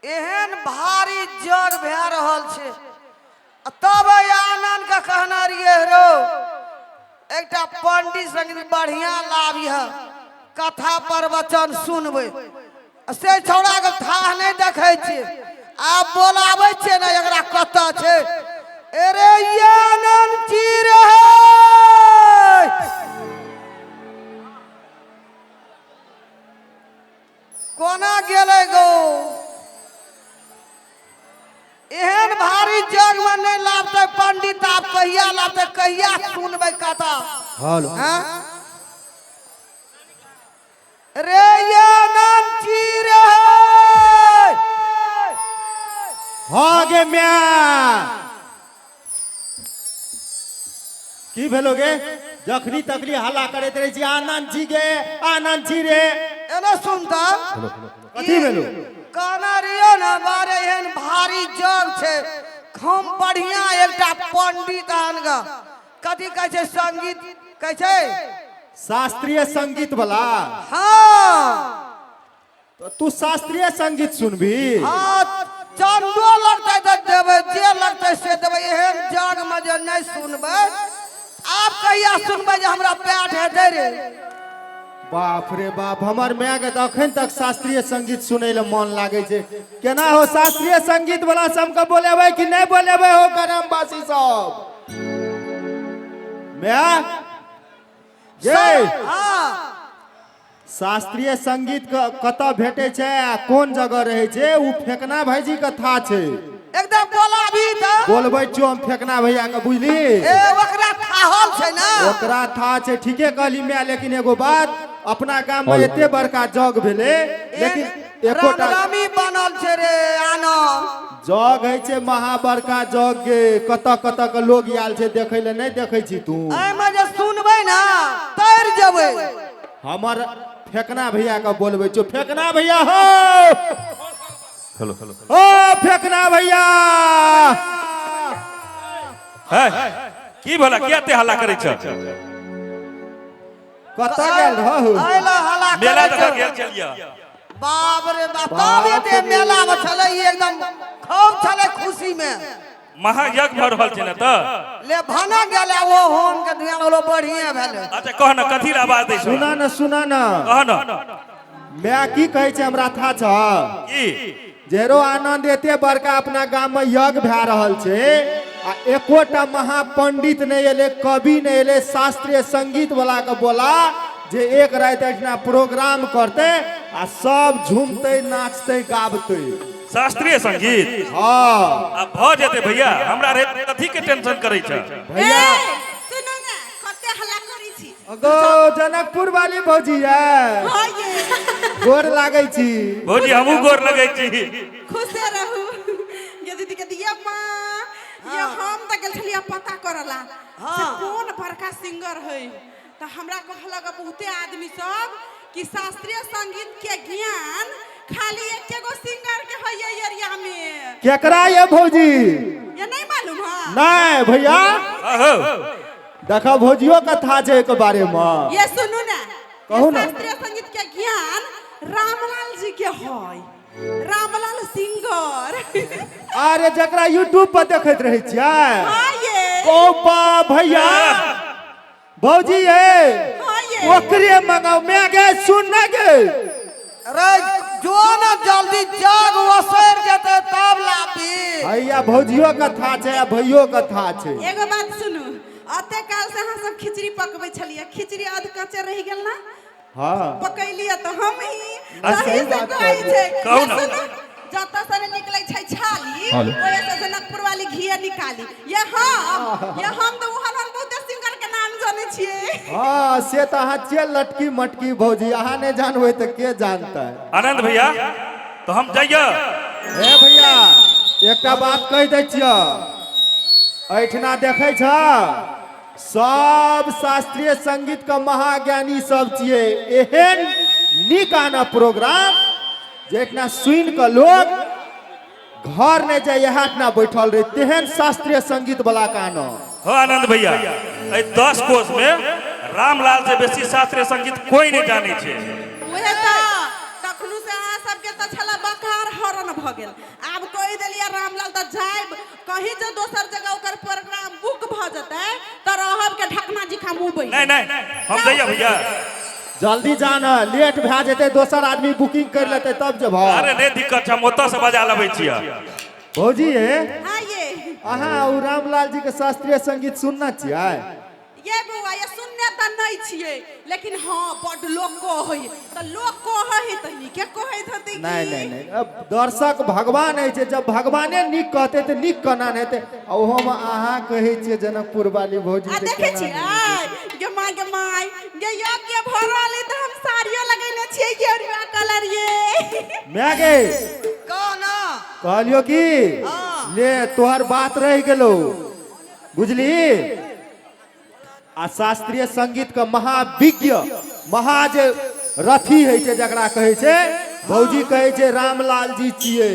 एहन भारी जग भए रहल छै आ तब एहि आनंद के कहने रहियै रौ एकटा पंडित संग बढ़िया लाबिह कथा प्रवचन सुनबै आ से छौड़ाके थाह नहि देखै छियै आब बोलाबै छियै ने एकरा कतऽ छै अरे ये आनंद की रहै। कोना गेलै गो? एहन भारी जग में नहीं लाबते पंडित, आप कहिया लाबते, कहिया सुनबै कथा? हेलो। हाँ? रे ये नाम की रे? हाँ गे म्या, की भेलो गे? जखनी तखनी हल्ला करैत रहै छी आनंद छी गे, आनंद छी रे। एना सुनता। कथी भेलो? कहना रहियो ने बारे, एहन भारी जग छै, हम बढ़िया एकटा पंडित आन ग, कथी कहै छै, संगीत कहै छै। शास्त्रीय संगीत वाला। हाँ। तो तू शास्त्रीय संगीत सुनबी? हाँ, चंदो लगतै तऽ देबै, जे लगतै से देबै। एहन जग में जे नहि सुनबै, आब कहिया सुनबै जे हमरा पेट हेतै रे? बाप रे बाप, हमर माय के तऽ अखन तक शास्त्रीय संगीत सुनै ले मन लागै छै। केना हो, शास्त्रीय संगीत वाला सबके बोलेबै कि नहि बोलेबै हो ग्रामवासी सब? माय गे। हाँ। शास्त्रीय संगीत कतऽ भेटै छै आ कोन जगह रहै छै, ओ फेकना भाईजी के था छै। एकदम बोलाबी तऽ। बोलबै छियौ हम फेकना भैया के, बुझली? ए, ओकरा थाहल छै ने। ओकरा था छै, ठीके कहली माय। लेकिन एगो बात, अपना गाम में एते बड़का जग भेलै, लेकिन एकोटा रामरामी बनल छै रे आनंद। जग होइ छै महा बड़का जग गे, कतऽ कतऽ के लोग आयल छै देखै लए, नहि देखै छी तू? एहिमे जे सुनबै ने तैर जेबै। हमर फेकना भैया के बोलबै छौ। फेकना भैया हो। Hello, hello. ओ फेकना भैया। है, की भला, किया ते हल्ला करै छ? कतऽ गेल रहू? अइला हल्ला मेला करै देखऽ छौ। गेल छलियै। बाप रे बाप, तब एते मेला में छलै ई, एकदम खूब छलै खुशी में। महायज्ञ भऽ रहल छै ने तऽ। ले भाना गेलै ओ होम के ध्यान होलो, बढ़िया भेलै। अच्छा कह ने, कथी लए आवाज दै छौ? सुना न, सुना न। कह न। माय की कहै छै हमरा था छ? की? जेरो आनंद, एते बड़का अपना गाम में यज्ञ भए रहल छै आ एकोटा महापंडित नहि एलै, कवि नहि एलै। शास्त्रीय संगीत वाला के बोला जे एक राति एहिठिना प्रोग्राम करतै आ सब झूमतै, नाचतै, गाबतै। शास्त्रीय संगीत? हाँ। आ भऽ जेतै भैया, हमरा रे कथी के टेंशन करै छ? भैया। ए, सुनू ने, कते हल्ला करै छी? गो जनकपुर वाली भौजी ये। हाँ ये। गोर लागै छी। भौजी, हमहूँ गोर लगै छी। खुशे रहू। ये दीदी के दिया माँ ये, हम तऽ गेल छलियै पता करला से कोन बड़का सिंगर है, तऽ हमरा कहलक बहुते आदमी सब कि शास्त्रीय संगीत के ज्ञान खाली एके गो सिंगर के है ये एरिया में। केकरा ये भौजी? ये नहीं मालूम है? नहीं भैया। अहो। देखा, भौजियो कथा छै एहिके बारे में। ये सुनू ने। कहू ने। शास्त्रीय संगीत के ज्ञान रामलाल जी के है, रामलाल सिंगर। अरे जकरा यूट्यूब पर देखैत रहै छियै? हाँ ये। ओ बा भैया, भौजी ये। हाँ ये। ओकरे मंगाओ। मैं गे, सुन न गे। रे जो ने जल्दी, जग ओसरि जेतै तब लाबी। भैया, भौजियो कथा छै आ भैयो कथा छै। एगो बात सुनू, अते काल से अहाँ सब खिचड़ी पकबै छलियै, खिचड़ी अध कच्चे रहि गेल ना? हाँ। पकैलियै तऽ हम ही आ, सही सही से बात कहै कहलियै। छै। कहू ये ने। सुनू, जतऽ से ने निकलै छै छाली, हेलो। ओहि से जनकपुर वाली घिये निकाली। ये हम तऽ ओहन ओहन बहुते सिंगर के नाम जानै छियै। हाँ, से तऽ अहाँ छियै लटकी मटकी भौजी, अहाँ नहि जानबै तऽ के जानतै? आनंद भैया, तऽ हम जाइए। हे भैया, एकटा बात कहि दै छियह, एहिठिना देखै छ सब शास्त्रीय संगीत के महाज्ञानी सब छियै। एहन नीक आना प्रोग्राम जे एहिठिना सुनि कऽ लोग घर नहि जाय, इएह ठिना बैठल रहे, तेहन शास्त्रीय संगीत वाला के आना। हो आनंद भैया, एहि 10 कोस में रामलाल से बेसी शास्त्रीय संगीत कोई नहीं जानै छै। उहे तऽ तखनु से अहाँ सबके तऽ छला बकार हरण भऽ गेल। आब कहि देलियै रामलाल तऽ जायब कहीं जे दोसर जगह ओकर प्रोग्राम बुक भऽ जेतै तऽ रहब के ढकना जी खा मुँह बैठ। नहीं नहीं, हम जाइए भैया। जल्दी जाना, लेट भए जेतै, दोसर आदमी बुकिंग कर लेतै तब जेबह। अरे नहीं दिक्कत छै, हम ओतऽ से बजा लेबै छियै। भौजी हे, हाँ ये अहाँ ओ रामलाल जी के शास्त्रीय संगीत सुनना छियै? ये बौआ ये सुनने तऽ नहि छियै, लेकिन हाँ बड लोक कहै, तऽ लोक कहै है तऽ नीके कहैत हेतै की? नहीं नहीं नहीं, अब दर्शक भगवान होइ छै, जब भगवाने नीक कहतै तऽ नीक केना नहि हेतै? आ ओहोमे अहाँ कहै छियै जनकपुर वाली भौजी आ जे देखै केना छियै नहि हेतै? गे माय गे माय गे यज्ञ भऽ रहल अइ तऽ हम साड़ियो लगेने छियै गेरुआ कलर ये। माय गे कह ना। कहलियो की ले तोहर बात रहि गेलो बुझली। आ शास्त्रीय संगीत के महाविज्ञ महा जे रथी होइ छै जकरा कहै छै, भौजी कहै छै रामलाल जी छियै।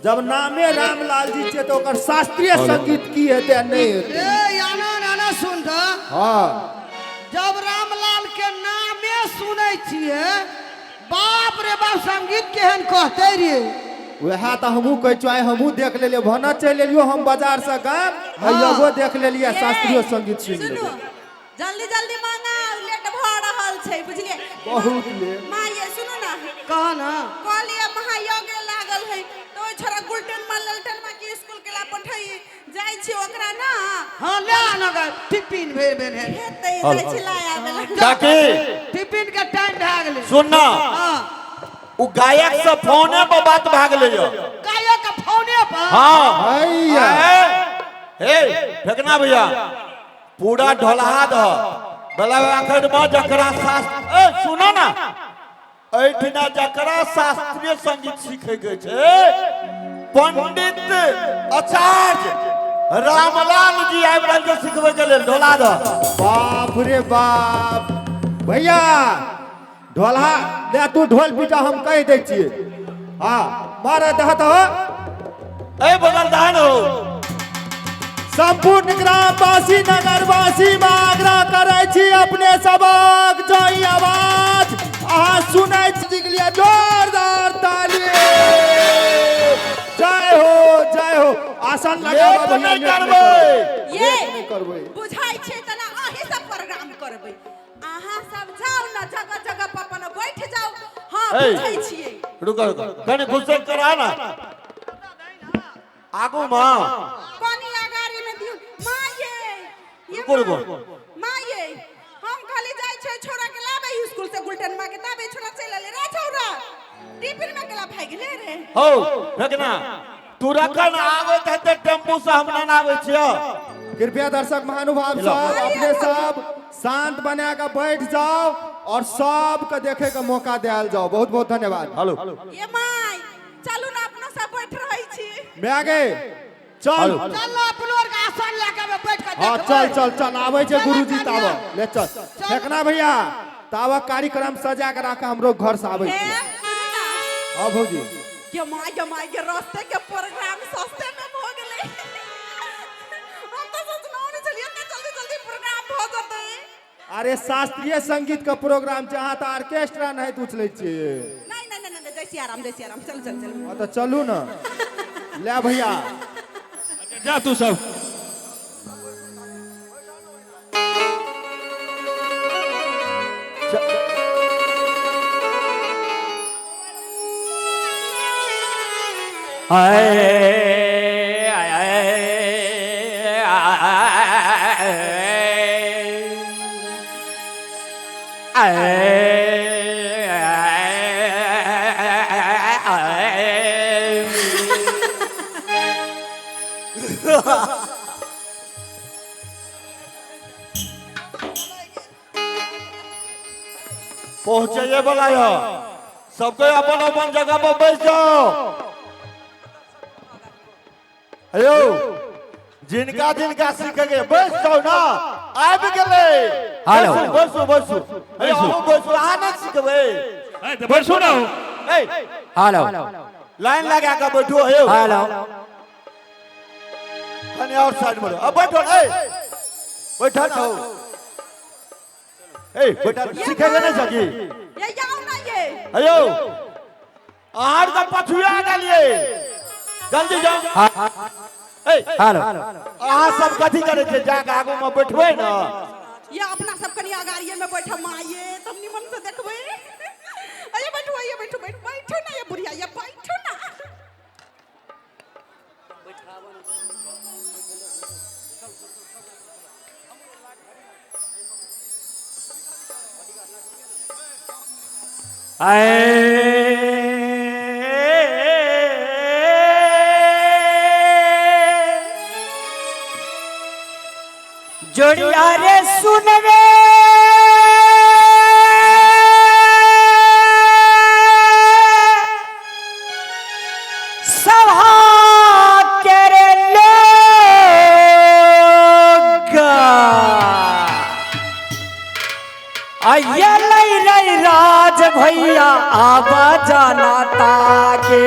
जब नामे रामलाल जी छियै तऽ ओकर शास्त्रीय संगीत की हेतै आ नहि हेतै? ए आना नाना सुन तऽ। हाँ। जब रामलाल के नामे सुनै छियै, बाप रे बाप, संगीत केहन कहते रे। वएह तऽ हमहूँ कहै छियौ, आइ हमहूँ देख लेलियै, भने चलि एलियौ हम बाजार से गाम, आ एगो देख लेलियै शास्त्रीय संगीत सुनि सुनू लेलियै। जल्दी जल्दी मंगाउ, लेट भऽ रहल छै बुझलियै। बहुत लेट। माँ ये सुनू ना। कह ना। कहलियै महायज्ञ लागल है तऽ ओहि छोरा गुलटेन माँ ललटेन माँ के स्कूल के ला पठै जाइ छी ओकरा ना। हाँ ले आना गा, टिफिन भेल भेल है। हेतै जाइ छी लाय आबै ला। काकी टिफिन के टाइम भए गेलै। सुन ना, हाँ। उ गायक से फोने पर बात भए गेलै यौ। गायक के फोने पर? हाँ। हैया। हे फेकना भैया पूरा ढोलहा दह बला आखिर में जकरा शास्त्र, ए सुनो ना, एहिठिना जकरा शास्त्रीय संगीत सीखे के छै पंडित आचार्य रामलाल जी आबि रहल छै सिखबै के लेल, ढोला दह। बाप रे बाप भैया ढोलहा ले, तू ढोल पीटा हम कहि दै छियै। हाँ मारे दह दह। ए बदल दहन हो। संपूर्ण ग्रामवासी नगरवासी में आग्रह करै छी अपने सबक जय आवाज अहाँ सुनै छी के लिए जोरदार ताली। जय हो जय हो। आसन लगाबऽ लेट भैया, नहि लेट नहि करबै। करबै। ये लेट नहि करबै। बुझाइ छै तना अहीं सब प्रोग्राम करबै, अहाँ सब जाउ ना जगह जगह पर अपन बैठ जाउ। हाँ ए। बुझै छियै। रुको रुको कनि गुस्सा करा ना आगू माँ कनि अगाड़ी में दियौ। माँ ये ये रुको, रुको। माँ ये हम खाली जाइ छै छोरा के लाबै स्कूल से गुलटन माँ के, ताबे छोरा चलि एलै रे। छोरा टिफिन में केला भागि गेलै रे। हौ फेकना तू रखन आबैत हेतै टेम्पू से, हम ना आबै छियौ। कृपया दर्शक महानुभाव सब अपने सब शांत बना के बैठ जाओ और सबके देखे के मौका दियाल जाओ। बहुत बहुत धन्यवाद। हेलो ये माय चलू ना अपनो सब बैठ रहै छी। मैं गे चल चल ना अपनो आर के आसन लए के बैठ के हाँ देखबै। चल चल चल आबै छै गुरुजी ताब ले चल। चल। फेकना भैया ताब कार्यक्रम सजा के राख, हमरो घर से आबै हे छी। सुनू ना। हाँ भौजी। गे माय गे माय गे रास्ते के प्रोग्राम सस्ते में भऽ गेलै। हम तऽ सोचलहुँ नहि छलियै एते जल्दी जल्दी प्रोग्राम भऽ जेतै। अरे शास्त्रीय संगीत के प्रोग्राम छै, अहाँ तऽ ऑर्केस्ट्रा नहीं उछलै छियै। नहीं नहीं नहीं नहीं, जय सियाराम जय सियाराम, चल चल चल। हाँ तऽ चलू ना ले भैया। जा तू सब। आए आए आए पहुँचैए वाला यऽ, सबके अपन अपन जगह पर बैस जाओ। हेयो जिनका जिनका सीखे के बैस जाओ ना, आबि गेलै। हेलो। बैसू बैसू बैसू, अहूँ बैसू, अहाँ नहि सीखबै? ए, तऽ बैसू ना। ए हेलो लाइन लगा के बैठो। हेयो हेलो कनि और साइड में अब बैठो। ए बैठो ना हो, ए बैठा, सीखेगे नहि सकी? ये जाओ ना ये। हेयो अहाँ तऽ पछुआ गेलियै। जल्दी जाओ। ए हेलो। अहाँ सब कथी करै छियै? जाके आगू में बैठबै ने। ये अपना सब कनि अगाड़िए में बैठब माये, तब निमन से देखबै। अरे बैठो, ये बैठो बैठो बैठो ना, ये बुढ़िया ये बैठो ना। जोड़िया रे सुन रे सभा के रे लोग, आइए लई रई राज भैया आवा जाना ताके।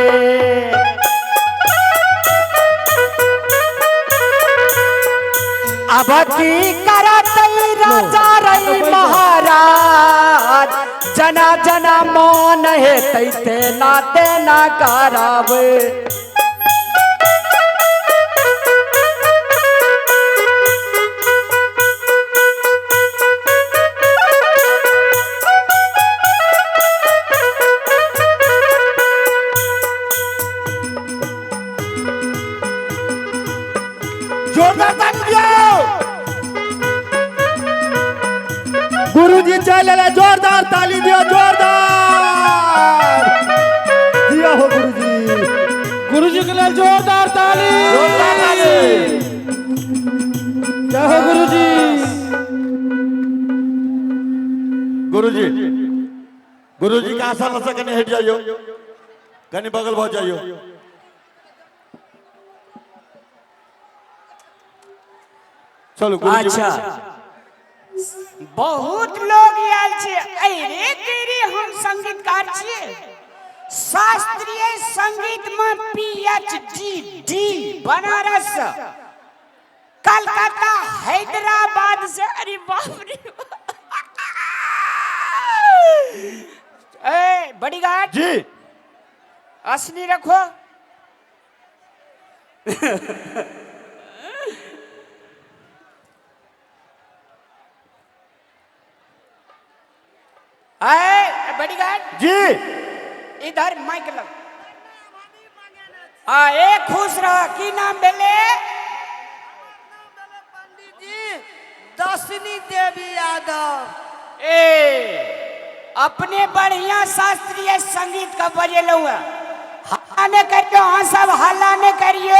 अब की करतई राजा रई महाराज, जना जना मन हे तेना तेना करब। जोरदार ताली दियो। गुरुजी चल रहे, जोरदार ताली दियो, जोरदार दिया हो गुरुजी। गुरुजी के लिए जोरदार ताली, जोरदार ताली। जय हो गुरुजी। गुरुजी, गुरुजी के आसन से कनि हट जाइयो, कनि बगल भ जाइयो। चलो गुरुजी। अच्छा, बहुत लोग आयल छै। अरे तेरी हम संगीतकार छियै, शास्त्रीय संगीत में PhD Banaras, Calcutta, Hyderabad से। अरे बाप रे, ए बॉडीगार्ड जी असली रखो। आए बॉडीगार्ड जी इधर माइक लग। आ ए खुश रह, की नाम भेले? पंडित जी दशनी देवी यादव। ए अपने बढ़िया शास्त्रीय संगीत का बजेलहुँ। हल्ला नहीं करियो, हाँ सब हल्ला नहीं करियो।